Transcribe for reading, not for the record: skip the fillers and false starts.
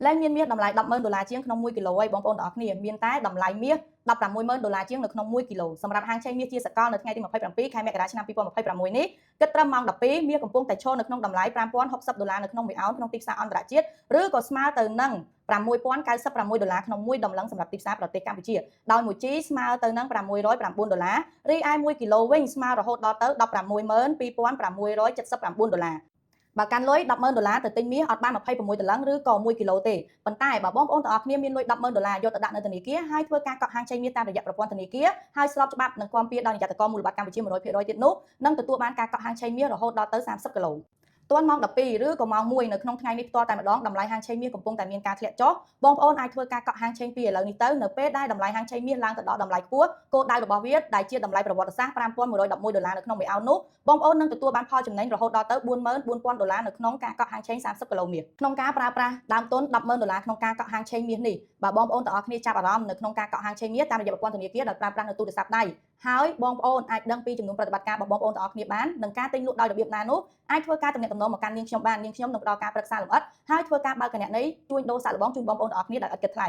លែងមានមាសតម្លៃ100,000ដុល្លារជាងក្នុង1គីឡូហើយបងប្អូនទាំងអស់គ្នាមានតែតម្លៃមាស160,000ដុល្លារជាងនៅក្នុង1គីឡូសម្រាប់ហាងឆេងមាសជាសកលនៅថ្ងៃទី27ខែមករាឆ្នាំ2026នេះគិតត្រឹមម៉ោង12មាសកំពុងតែឈរនៅក្នុងតម្លៃ5060ដុល្លារនៅក្នុងមួយអោនក្នុងទីផ្សារអន្តរជាតិឬក៏ស្មើទៅនឹង6096ដុល្លារក្នុងមួយតម្លឹងសម្រាប់ទីផ្សារប្រទេសកម្ពុជាដោយមួយជីស្មើទៅនឹង609ដុល្លាររីឯ1គីឡូវិញស្មើរហូតដល់ទៅ162,679ដុល្លារបើកាន់លុយ100,000ដុល្លារទៅទិញមាសអត់បាន26ដុល្លារឬក៏1គីឡូទេប៉ុន្តែបើបងប្អូនទាំងអស់គ្នាមានលុយ100,000ដុល្លារយកទៅដាក់នៅធនាគារហើយធ្វើការកក់ហាងឆេងមាសតាមរយៈប្រព័ន្ធធនាគារហើយស្របច្បាប់និងគាំពារដោយនិយត្តករមូលបត្រកម្ពុជា100%ទៀតនោះនឹងទទួលបានការកក់ហាងឆេងមាសរហូតដល់ទៅ30គីឡូទាន់ម៉ោង12ឬក៏ម៉ោង1នៅក្នុងថ្ងៃនេះផ្ទាល់តែម្ដងតម្លៃហាងឆេងមាសកំពុងតែមានការធ្លាក់ចុះបងប្អូនអាចធ្វើការកក់ហាងឆេងពីឥឡូវនេះទៅនៅពេលដែលតម្លៃហាងឆេងមាសឡើងទៅដល់តម្លៃខ្ពស់គោលដៅរបស់វាដែលជាតម្លៃប្រវត្តិសាស្ត្រ5111ដុល្លារនៅក្នុងមួយអោននោះបងប្អូននឹងទទួលបានផលចំណេញរហូតដល់ទៅ44,000ដុល្លារនៅក្នុងការកក់ហាងឆេង30គីឡូមាសក្នុងការប្រើប្រាស់ដើមទុន100,000ដុល្លារក្នុងការកក់ហាងឆេងមាសនេះបើបងប្អូនទាំងអស់គ្នាចាប់អារម្មណ៍នៅក្នុងការកក់ហាងឆេងមាសតាមរយៈប្រព័ន្ធធនាគារដោយប្រើប្រាស់នៅទូរស័ព្ទដៃហើយបងប្អូនអាចដឹងពីចំនួនប្រតិបត្តិការរបស់បងប្អូនទាំងអស់គ្នាបាននិងការទិញលក់ដោយរបៀបណានោះអាចធ្វើការទំនាក់ទំនងមកកាន់នាងខ្ញុំបាននាងខ្ញុំនឹងផ្ដល់ការប្រឹក្សាលម្អិតហើយធ្វើការបើកគណនីជួញដូរសាកល្បងជូនបងប្អូនទាំងអស់គ្នាដោយឥតគិតថ្លៃ។